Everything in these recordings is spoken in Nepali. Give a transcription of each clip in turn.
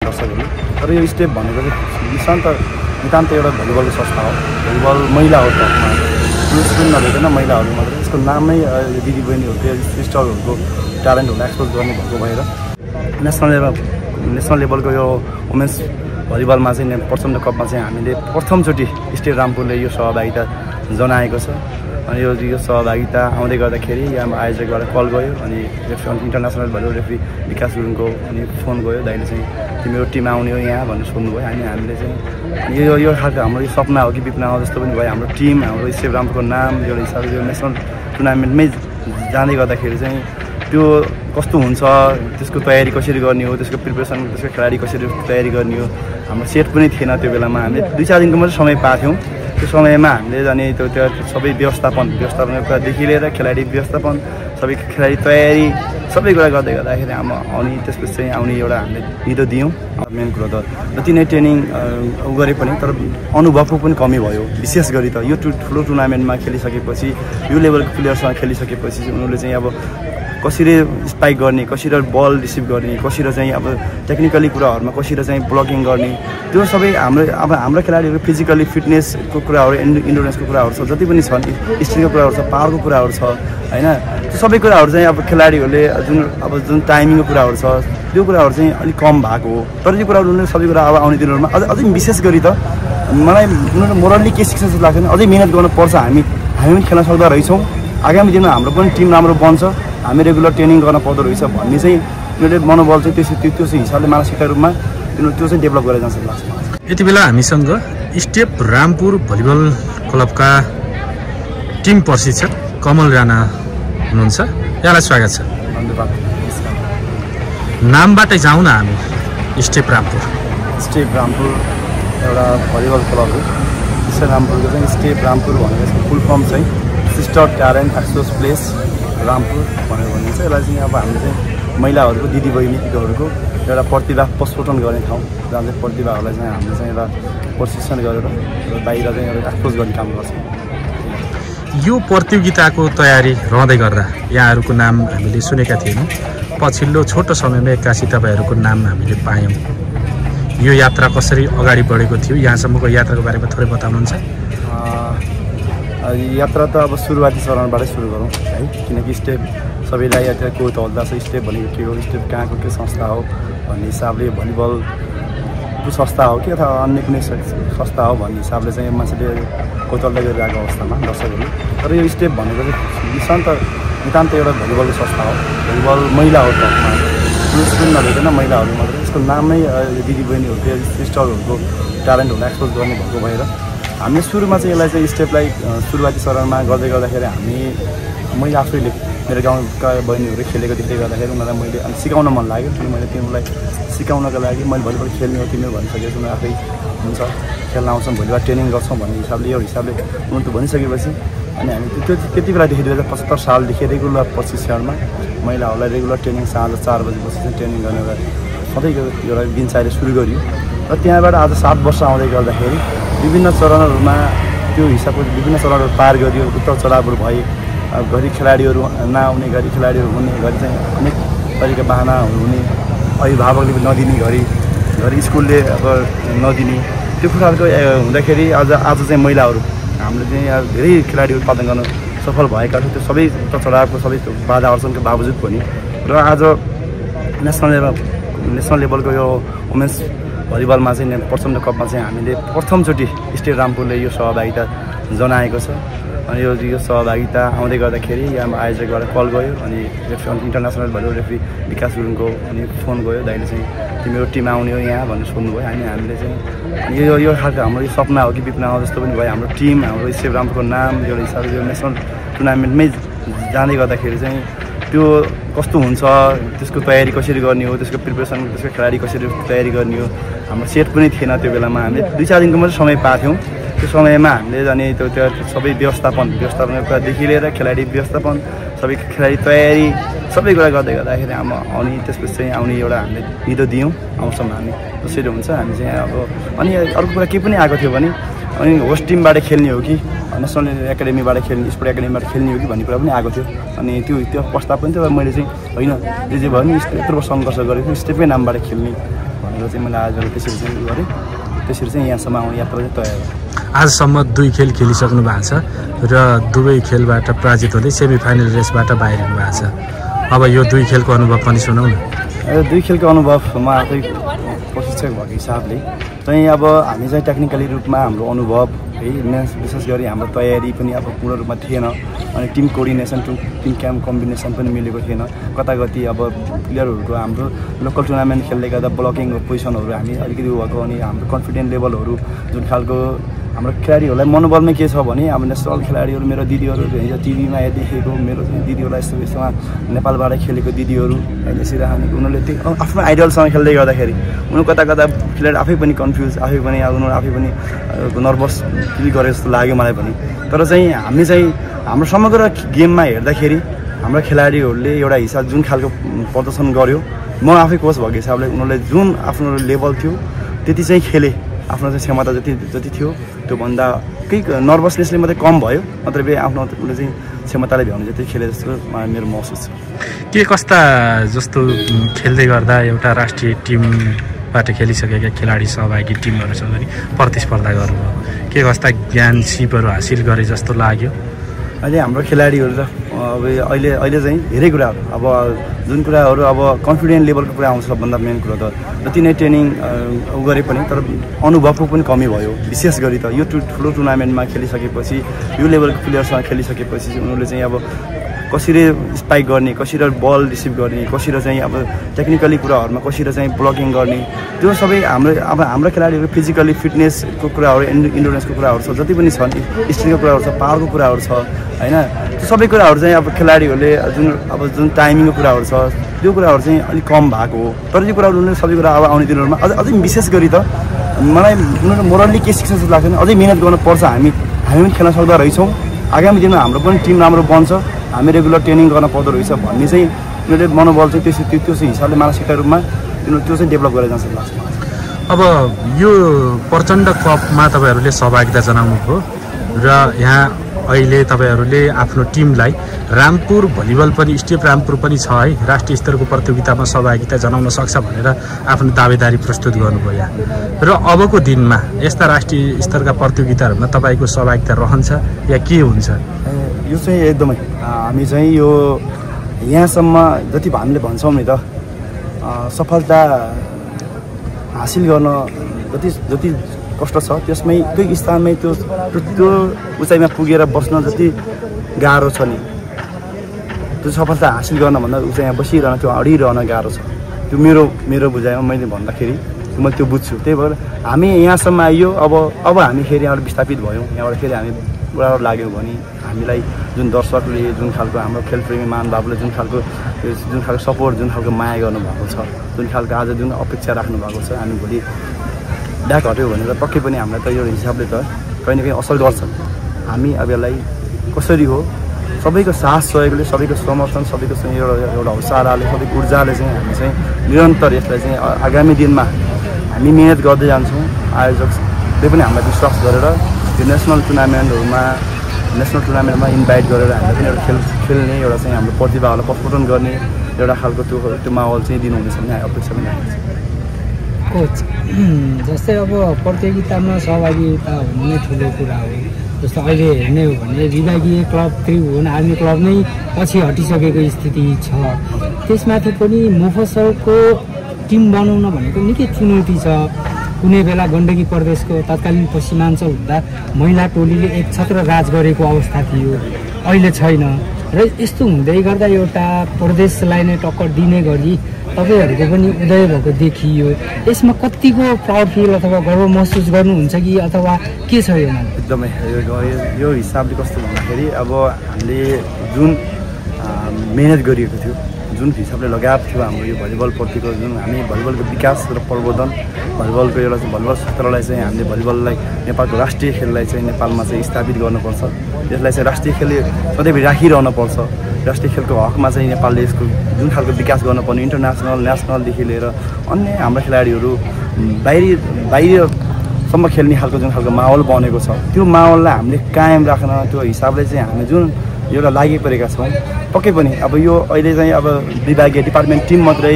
दर्शकहरूले। तर यो स्टेप भनेको चाहिँ नितान्त एउटा भलिबलको संस्था हो। भलिबल महिलाहरू टपमा पुरुष पनि नभइकन महिलाहरू मात्रै यसको नामै दिदीबहिनीहरूको सिस्टरहरूको ट्यालेन्टहरूलाई एक्सपोज गर्ने भएको भएर नेसनल लेभलको यो वुमेन्स भलिबलमा चाहिँ प्रचण्ड कपमा चाहिँ हामीले प्रथमचोटि स्टेट रामपुरले यो सहभागिता जनाएको छ। अनि यो सहभागिता आउँदै गर्दाखेरि यहाँ आयोजकबाट कल गयो अनि इन्टरनेसनल भलिबल रेफ्री विकास गुरुङको अनि फोन गयो, दाइले चाहिँ तिम्रो टिम आउने हो यहाँ भनेर सोध्नुभयो। अनि हामीले चाहिँ यो खालको हाम्रो यो सपना हो कि विपना हो जस्तो पनि भयो। हाम्रो टिम हाम्रो स्टेट रामपुरको नाम एउटा हिसाबले यो नेसनल टुर्नामेन्टमै जाँदै गर्दाखेरि चाहिँ त्यो कस्तो हुन्छ, त्यसको तयारी कसरी गर्ने हो, त्यसको प्रिपरेसन, त्यसको खेलाडी कसरी तयारी गर्ने हो, हाम्रो सेट पनि थिएन त्यो बेलामा। हामीले 2-4 दिनको मात्रै समय पाएको थियौँ। त्यो समयमा हामीले अनि त्यो सबै व्यवस्थापनको कुरादेखि लिएर खेलाडी व्यवस्थापन, सबै खेलाडी तयारी सबै कुरा गर्दै गर्दाखेरि हाम्रो आउने त्यसपछि चाहिँ आउने एउटा हामीले निदो दियौँ। मेन कुरो त जति नै ट्रेनिङ गरे पनि तर अनुभवको पनि कमी भयो। विशेष गरी त यो ठुलो टुर्नामेन्टमा खेलिसकेपछि यो लेभलको प्लेयरसँग खेलिसकेपछि उनीहरूले चाहिँ अब कसरी स्पाइक गर्ने, कसरी बल रिसिभ गर्ने, कसरी चाहिँ अब टेक्निकली कुराहरूमा कसरी चाहिँ ब्लकिङ गर्ने, त्यो सबै हाम्रो खेलाडीहरू फिजिकली फिटनेसको कुराहरू, इन्डोरेन्सको कुराहरू छ, जति पनि छन् स्ट्रेन्थको कुराहरू छ, पावरको कुराहरू छ हैन। त्यो सबै कुराहरू चाहिँ अब खेलाडीहरूले जुन टाइमिङको कुराहरू छ त्यो कुराहरू चाहिँ अलिक कम भएको हो। तर यो कुराहरू उनीहरूले सबै कुरा अब आउने दिनहरूमा अझै विशेष गरी त मलाई उनीहरू मोरल्ली के शिक्षा जस्तो लाग्छ भने अझै मिहिनेत गर्नुपर्छ। हामी पनि खेल्न सक्दा रहेछौँ, आगामी दिनमा हाम्रो पनि टिम राम्रो बन्छ, हामी रेगुलर ट्रेनिङ गर्न पर्दो रहेछ भन्ने चाहिँ उनीहरूले मनोबल चाहिँ त्यो हिसाबले मानसिकता रूपमा त्यो चाहिँ डेभलप गरेर जान्छ लाग्छ। यति बेला हामीसँग स्टेप रामपुर भलिबल क्लबका टिम प्रशिक्षक कमल राणा हुनुहुन्छ। यहाँलाई स्वागत छ। धन्यवाद। नामबाटै जाउँ न हामी। स्टेप रामपुर एउटा भलिबल क्लब हो। स्टेप रामपुरको चाहिँ स्टेप रामपुर भनेको यसको फुल फर्म चाहिँ sister talent expose place Rampur भनेर भनिन्छ। यसलाई चाहिँ अब हामीले चाहिँ महिलाहरूको दिदीबहिनीहरूको एउटा प्रतिभा प्रस्फुटन गर्ने ठाउँ, जहाँ चाहिँ प्रतिभाहरूलाई चाहिँ हामीले चाहिँ एउटा प्रशिक्षण गरेर बाहिर चाहिँ एउटा एक्सपोज गर्ने काम गर्छौँ। यो प्रतियोगिताको तयारी रहँदै गर्दा यहाँहरूको नाम हामीले सुनेका थियौँ। पछिल्लो छोटो समयमा एक्कासी तपाईँहरूको नाम हामीले पायौँ। यो यात्रा कसरी अगाडि बढेको थियो, यहाँसम्मको यात्राको बारेमा थोरै बताउनुहुन्छ? यात्रा त अब सुरुवाती चरणबाटै सुरु गरौँ है, किनकि स्टेप सबैलाई यात्रा को चल्दा छ, स्टेप भनेको के हो, स्टेप कहाँको के संस्था हो भन्ने हिसाबले भलिबलको संस्था हो कि अथवा अन्य कुनै संस्था हो भन्ने हिसाबले चाहिँ मान्छेले कोचल्दै गरिरहेको अवस्थामा दर्शकहरूले। तर यो स्टेप भनेको चाहिँ नितान्त एउटा भलिबलको संस्था हो। भलिबल महिलाहरू टपमा पुरुष पनि नभइकन महिलाहरू मात्रै यसको नामै दिदीबहिनीहरूको सिस्टरहरूको ट्यालेन्टहरूलाई एक्सपोज गर्ने भएको भएर हामीले सुरुमा चाहिँ यसलाई चाहिँ स्टेपलाई सुरुवाती चरणमा गर्दै गर्दाखेरि मैले आफैले मेरो गाउँका बहिनीहरू खेलेको देख्दै गर्दाखेरि उनीहरूलाई मैले सिकाउन मन लाग्यो। अनि मैले तिनीहरूलाई सिकाउनको लागि मैले भलिबल खेल्ने हो तिमीहरू भनिसकेपछि उनीहरू आफै हुन्छ खेल्न आउँछौँ, भलिबल ट्रेनिङ गर्छौँ भन्ने हिसाबले यो हिसाबले उनीहरू भनिसकेपछि अनि हामी त्यति बेलादेखि 2075 सालदेखि रेगुलर प्रशिक्षणमा महिलाहरूलाई रेगुलर ट्रेनिङ साँझ 4 बजेपछि चाहिँ ट्रेनिङ गर्ने एउटा सधैँको एउटा दिनचर्या सुरु गरियो। र त्यहाँबाट आज 7 वर्ष आउँदै गर्दाखेरि विभिन्न चरणहरूमा त्यो हिसाबको विभिन्न चरणहरू पार गरियो। उतार चढावहरू भए, घरि खेलाडीहरू नआउने, घरि खेलाडीहरू हुने, घरि चाहिँ अनेक तरिका बाहनाहरू हुने, अभिभावकले पनि नदिने, घरि स्कुलले अब नदिने, त्यो कुराहरूको हुँदाखेरि आज चाहिँ महिलाहरू हामीले चाहिँ धेरै खेलाडीहरू उत्पादन गर्न सफल भएका छौँ। त्यो सबै उतार चढावको सबै बाधा अर्चनको बावजुद पनि र आज नेसनल लेभलको यो वुमेन्स भलिबलमा चाहिँ प्रचण्ड कपमा चाहिँ हामीले प्रथमचोटि स्टेट रामपुरले यो सहभागिता जनाएको छ। अनि यो सहभागिता आउँदै गर्दाखेरि यहाँ आयोजकबाट कल गयो अनि इन्टरनेसनल भलिबल रेफ्री विकास गुरुङको अनि फोन गयो, दाइले चाहिँ तिम्रो टिम आउने हो यहाँ भनेर सोध्नुभयो। अनि हामीले चाहिँ यो खालको हाम्रो यो सपना हो कि विपना हो जस्तो पनि भयो। हाम्रो टिम हाम्रो स्टेट रामपुरको नाम एउटा हिसाबले यो नेसनल टुर्नामेन्टमै जाँदै गर्दाखेरि चाहिँ त्यो कस्तो हुन्छ, त्यसको तयारी कसरी गर्ने हो, त्यसको प्रिपरेसन, त्यसको खेलाडी कसरी तयारी गर्ने हो, हाम्रो सेट पनि थिएन त्यो बेलामा। हामीले 2-4 दिनको मात्रै समय पाएको थियौँ। त्यो समयमा हामीले अनि त्यो सबै व्यवस्थापनको कुरादेखि लिएर खेलाडी व्यवस्थापन, सबै खेलाडी तयारी सबै कुरा गर्दै गर्दाखेरि हाम्रो आउने त्यसपछि चाहिँ आउने एउटा हामीले निदो दियौँ। आउँछौँ हामी जसरी हुन्छ हामी चाहिँ अब। अनि अर्को कुरा के पनि आएको थियो भने अनि होस्ट टिमबाट खेल्ने हो कि नेसनल एकाडेमीबाट खेल्ने, स्पोर्ट एकाडेमीबाट खेल्ने हो कि भन्ने कुरा पनि आएको थियो। अनि त्यो प्रस्ताव पनि थियो। मैले चाहिँ होइन जे भयो नि यत्रो सङ्घर्ष गरेको स्टेपकै नामबाट खेल्ने भनेर भनेर चाहिँ मैले आज त्यसरी चाहिँ गरेँ त्यसरी चाहिँ यहाँसम्म आउने यात्रा चाहिँ तय भयो आजसम्म 2 खेल खेलिसक्नु भएको छ र दुवै खेलबाट पराजित हुँदै सेमिफाइनल रेसबाट बाहिर हुनु भएको छ अब यो 2 खेलको अनुभव पनि सुनाउ न 2 खेलको अनुभवमा आफै प्रशिक्षक भएको हिसाबले चाहिँ अब हामी चाहिँ टेक्निकली रूपमा हाम्रो अनुभव है विशेष गरी हाम्रो तयारी पनि अब पूर्ण रूपमा थिएन अनि team coordination team camp combination पनि मिलेको थिएन कताकति अब प्लेयरहरूको हाम्रो लोकल टुर्नामेन्ट खेल्दै गर्दा ब्लकिङ पोजिसनहरू हामी अलिकति भएको अनि हाम्रो कन्फिडेन्स लेभलहरू जुन खालको हाम्रो खेलाडीहरूलाई मनोबलमै के छ भने अब नेसनल खेलाडीहरू मेरो दिदीहरू हिजो टिभीमा देखेको मेरो दिदीहरूलाई यस्तो यस्तोमा नेपालबाट खेलेको दिदीहरू अहिले सिराहानेको उनीहरूले त्यो आफ्नो आइडलसँग खेल्दै गर्दाखेरि उनीहरू कता कता खेलाडी आफै पनि कन्फ्युज आफै पनि अब उनीहरू आफै पनि नर्भस फिल गरे जस्तो लाग्यो मलाई पनि तर चाहिँ हामी चाहिँ हाम्रो समग्र गेममा हेर्दाखेरि हाम्रो खेलाडीहरूले एउटा हिसाब जुन खालको प्रदर्शन गर्यो म आफै कोच भएको हिसाबले उनीहरूले जुन आफ्नो लेभल थियो त्यति चाहिँ खेले आफ्नो चाहिँ क्षमता जति थियो त्योभन्दा केही नर्भसनेसले मात्रै कम भयो नत्र आफ्नो उसले चाहिँ क्षमताले भ्याउने जति खेले जस्तो मेरो महसुस छ के कस्ता जस्तो खेल्दै गर्दा एउटा राष्ट्रिय टिमबाट खेलिसकेका खेलाडी सहभागी टिमहरूसँग पनि प्रतिस्पर्धा गर्नुभयो के कस्ता ज्ञान सिपहरू हासिल गरे जस्तो लाग्यो अहिले हाम्रो खेलाडीहरू त अब अहिले चाहिँ धेरै कुराहरू अब जुन कुराहरू अब कन्फिडेन्ट लेभलको कुरा आउँछ सबभन्दा मेन कुरा त जति नै ट्रेनिङ गरे पनि तर अनुभवको पनि कमी भयो विशेष गरी त यो ठुलो टुर्नामेन्टमा खेलिसकेपछि यो लेभलको प्लेयरसँग खेलिसकेपछि उनीहरूले चाहिँ अब कसरी स्पाइक गर्ने कसरी बल रिसिभ गर्ने कसरी चाहिँ अब टेक्निकली कुराहरूमा कसरी चाहिँ ब्लकिङ गर्ने त्यो सबै हाम्रो खेलाडीहरू फिजिकली फिटनेसको कुराहरू इन्डोरेन्सको कुराहरू छ जति पनि छ स्ट्रेङको कुराहरू छ पावरको कुराहरू छ होइन त्यो सबै कुराहरू चाहिँ अब खेलाडीहरूले जुन टाइमिङको कुराहरू छ त्यो कुराहरू चाहिँ अलिक कम भएको हो तर त्यो कुराहरू उनीहरूले सबै कुरा अब आउने दिनहरूमा अझै विशेष गरी त मलाई उनीहरू मोरल्ली के शिक्षा जस्तो लाग्छ भने अझै मिहिनेत गर्नुपर्छ हामी पनि खेल्न सक्दा रहेछौँ आगामी दिनमा हाम्रो पनि टिम राम्रो बन्छ हामी रेगुलर ट्रेनिङ गर्न पर्दो रहेछ भन्ने चाहिँ उनीहरूले मनोबल चाहिँ त्यो हिसाबले मानसिकता रूपमा त्यो चाहिँ डेभलप गरेर जान्छ लाग्छ अब यो प्रचण्ड कपमा तपाईँहरूले सहभागिता जनाउनु भयो र यहाँ अहिले तपाईँहरूले आफ्नो टिमलाई रामपुर भलिबल पनि स्टेप रामपुर पनि छ है राष्ट्रिय स्तरको प्रतियोगितामा सहभागिता जनाउन सक्छ भनेर आफ्नो दावेदारी प्रस्तुत गर्नुभयो यहाँ र अबको दिनमा यस्ता राष्ट्रिय स्तरका प्रतियोगिताहरूमा तपाईँको सहभागिता रहन्छ या के हुन्छ यो चाहिँ एकदमै हामी चाहिँ यो यहाँसम्म जति हामीले भन्छौँ नि त सफलता हासिल गर्न जति कष्ट छ त्यसमै त्यो स्थानमै त्यो उचाइमा पुगेर बस्न जति गाह्रो छ नि त्यो सफलता हासिल गर्नभन्दा उचाइमा बसिरहन त्यो अडिरहन गाह्रो छ त्यो मेरो बुझाइमा मैले भन्दाखेरि मैले त्यो बुझ्छु त्यही भएर हामी यहाँसम्म आइयो अब हामी फेरि यहाँबाट विस्थापित भयौँ यहाँबाट फेरि हामी उडाएर लाग्यौँ भने हामीलाई जुन दर्शकले जुन खालको हाम्रो खेलप्रेमी महानुभावले जुन खालको सपोर्ट जुन खालको माया गर्नुभएको छ जुन खालको आज जुन अपेक्षा राख्नु भएको छ हामी भोलि ब्याक हट्यो भनेर पक्कै पनि हामीलाई त यो हिसाबले त कहीँ न कहीँ असर गर्छ हामी अब यसलाई कसरी हो सबैको साथ सहयोगले सबैको समर्थन सबैको चाहिँ एउटा हौसलाले सबैको ऊर्जाले चाहिँ हामी चाहिँ निरन्तर यसलाई चाहिँ आगामी दिनमा हामी मिहिनेत गर्दै जान्छौँ आयोजकले पनि हामीलाई विश्वास गरेर यो नेसनल टुर्नामेन्टमा इन्भाइट गरेर हामीले पनि एउटा खेल्ने एउटा चाहिँ हाम्रो प्रतिभाहरूलाई प्रस्फुटन गर्ने एउटा खालको त्यो माहौल चाहिँ दिनुहुनेछ भन्ने अपेक्षा पनि राखेको छ कोच जस्तै अब प्रतियोगितामा सहभागिता हुनु नै ठुलो कुरा हो जस्तो अहिले हेर्ने हो भने विभागीय क्लब त्रिभुवन आर्मी क्लब नै पछि हटिसकेको स्थिति छ त्यसमाथि पनि मोफसलको टिम बनाउन भनेको निकै चुनौती छ कुनै बेला गण्डकी प्रदेशको तत्कालीन पश्चिमाञ्चल हुँदा महिला टोलीले एक छत्र राज गरेको अवस्था थियो अहिले छैन र यस्तो हुँदै गर्दा एउटा प्रदेशलाई नै टक्कर दिने गरी तपाईँहरूको पनि उदय भएको देखियो यसमा कतिको प्राउड फिल अथवा गर्व महसुस गर्नुहुन्छ कि अथवा के छ योमा एकदमै यो हिसाबले कस्तो भन्दाखेरि अब हामीले जुन मेहनत गरिएको थियो जुन हिसाबले लगाव थियो हाम्रो यो भलिबल प्रतिको जुन हामी भलिबलको विकास र प्रवर्धन भलिबलको एउटा भलिबल क्षेत्रलाई चाहिँ हामीले भलिबललाई नेपालको राष्ट्रिय खेललाई चाहिँ नेपालमा चाहिँ स्थापित गर्नुपर्छ यसलाई चाहिँ राष्ट्रिय खेल सधैँ राखिरहनुपर्छ राष्ट्रिय खेलको हकमा चाहिँ नेपालले यसको जुन खालको विकास गर्नुपर्ने इन्टरनेसनल नेसनलदेखि लिएर अन्य हाम्रो खेलाडीहरू बाहिरसम्म खेल्ने खालको जुन खालको माहौल बनेको छ त्यो माहौललाई हामीले कायम राख्न त्यो हिसाबले चाहिँ हामी जुन एउटा लागिपरेका छौँ पक्कै पनि। अब यो अहिले चाहिँ अब विभागीय डिपार्टमेन्ट टिम मात्रै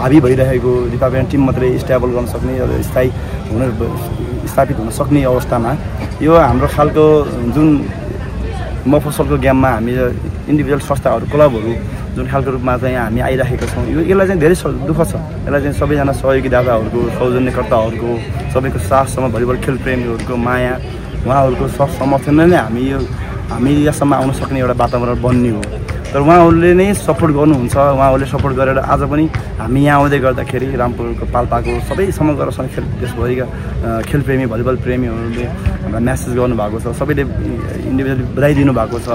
हाबी भइरहेको, डिपार्टमेन्ट टिम मात्रै स्टेबल गर्न सक्ने, स्थापित हुन सक्ने अवस्थामा यो हाम्रो खालको जुन मफसलको गेममा हामी इन्डिभिजुअल संस्थाहरू क्लबहरू जुन खालको रूपमा चाहिँ हामी आइरहेका छौँ, यसलाई चाहिँ धेरै दुःख छ। यसलाई चाहिँ सबैजना सहयोगीदाताहरूको, सौजन्यकर्ताहरूको, सबैको साथसँग भलिबल खेल प्रेमीहरूको माया, उहाँहरूको समर्थनले नै हामी यहाँसम्म आउन सक्ने एउटा वातावरण बन्ने हो। तर उहाँहरूले नै सपोर्ट गर्नुहुन्छ, उहाँहरूले सपोर्ट गरेर आज पनि हामी यहाँ आउँदै गर्दाखेरि रामपुरको पाल्पाको सबै समग्र देशभरिका खेलप्रेमी, भलिबल प्रेमीहरूले हामीलाई म्यासेज गर्नुभएको छ, सबैले इन्डिभिजुअली बधाई दिनुभएको छ।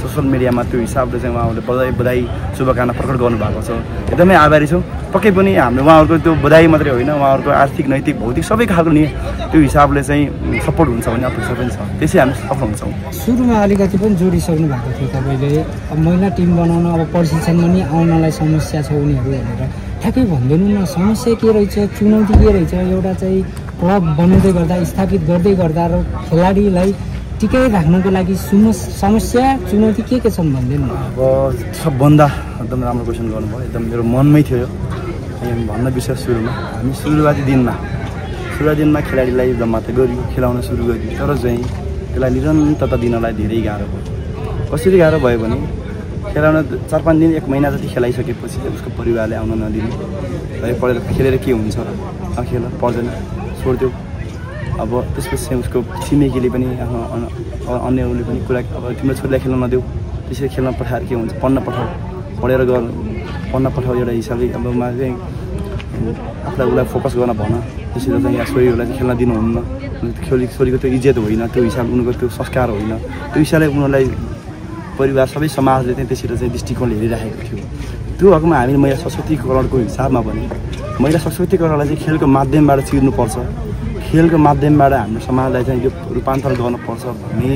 सोसियल मिडियामा त्यो हिसाबले चाहिँ उहाँहरूले बधाई शुभकामना प्रकट गर्नुभएको छ। एकदमै आभारी छौँ। पक्कै पनि हाम्रो उहाँहरूको त्यो बधाई मात्रै होइन, उहाँहरूको आर्थिक, नैतिक, भौतिक सबै खालको नि त्यो हिसाबले चाहिँ सपोर्ट हुन्छ भन्ने अपेक्षा पनि छ। त्यसै हामी सफल हुन्छौँ। सुरुमा अलिकति पनि जोडिसक्नु भएको थियो तपाईँले, अब महिला टिम बनाउन, अब प्रशिक्षणमा नि आउनलाई समस्या छ उनीहरू भनेर ठ्याक्कै भनिदिनु न, समस्या के रहेछ, चुनौती के रहेछ? एउटा चाहिँ क्लब बनाउँदै गर्दा, स्थापित गर्दै गर्दा र खेलाडीलाई टिकै राख्नको लागि समस्या, चुनौती के छन् भनिदिनु? अब सबभन्दा एकदम राम्रो क्वेसन गर्नुभयो, एकदम मेरो मनमै थियो यो भन्न विषय। सुरुमा हामी सुरुवाती दिनमा खेलाडीलाई जम्मा त गऱ्यो, खेलाउन सुरु गऱ्यो, तर चाहिँ त्यसलाई निरन्तरता दिनलाई धेरै गाह्रो भयो। कसरी गाह्रो भयो भने खेलाउन 4-5 दिन, 1 महिना जति खेलाइसकेपछि उसको परिवारले आउन नदिने, पढेर खेलेर के हुन्छ, खेल पर्दैन, छोडिदियो। अब त्यसपछि चाहिँ उसको छिमेकीले पनि अन्यहरूले पनि कुरा, अब तिम्रो छोरीलाई खेल्न नदेऊ, त्यसरी खेल्न पठाएर के हुन्छ, पढ्न पठाऊ एउटा हिसाबले। अब मा चाहिँ आफूलाई उसलाई फोकस गर्न भन, त्यसरी चाहिँ यहाँ छोरीहरूलाई चाहिँ खेल्न दिनुहुन्न, छोरीको त्यो इज्जत होइन, त्यो हिसाबले उनीहरूको त्यो संस्कार होइन, त्यो हिसाबले उनीहरूलाई परिवार सबै समाजले चाहिँ त्यसरी चाहिँ दृष्टिकोणले हेरिरहेको थियो। त्यो हकमा हामीले महिला सशक्तिकरणको हिसाबमा भने महिला सशक्तिकरणलाई चाहिँ खेलको माध्यमबाट चिर्नुपर्छ, खेलको माध्यमबाट हाम्रो समाजलाई चाहिँ यो रूपान्तरण गर्नुपर्छ भन्ने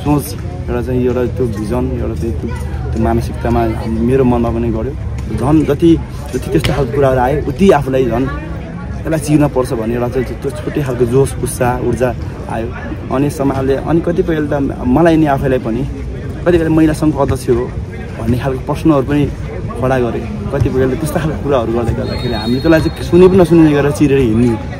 सोच एउटा चाहिँ एउटा त्यो भिजन, एउटा चाहिँ त्यो मानसिकतामा मेरो मनमा पनि गऱ्यो। झन् जति त्यस्तो खालको कुराहरू आयो उति आफूलाई झन् यसलाई चिर्नुपर्छ भन्ने एउटा चाहिँ त्यो छुट्टै खालको जोस, उत्साह, ऊर्जा आयो। अनि समाजले अनि कतिपय त मलाई नि आफैलाई पनि कतिपय महिला सङ्घको अध्यक्ष हो भन्ने खालको प्रश्नहरू पनि खडा गरेँ। कतिपयले त्यस्ता खालको कुराहरू गर्दै गर्दाखेरि हामीले त्यसलाई चाहिँ सुने पनि नसुने गरेर चिरेर हिँड्ने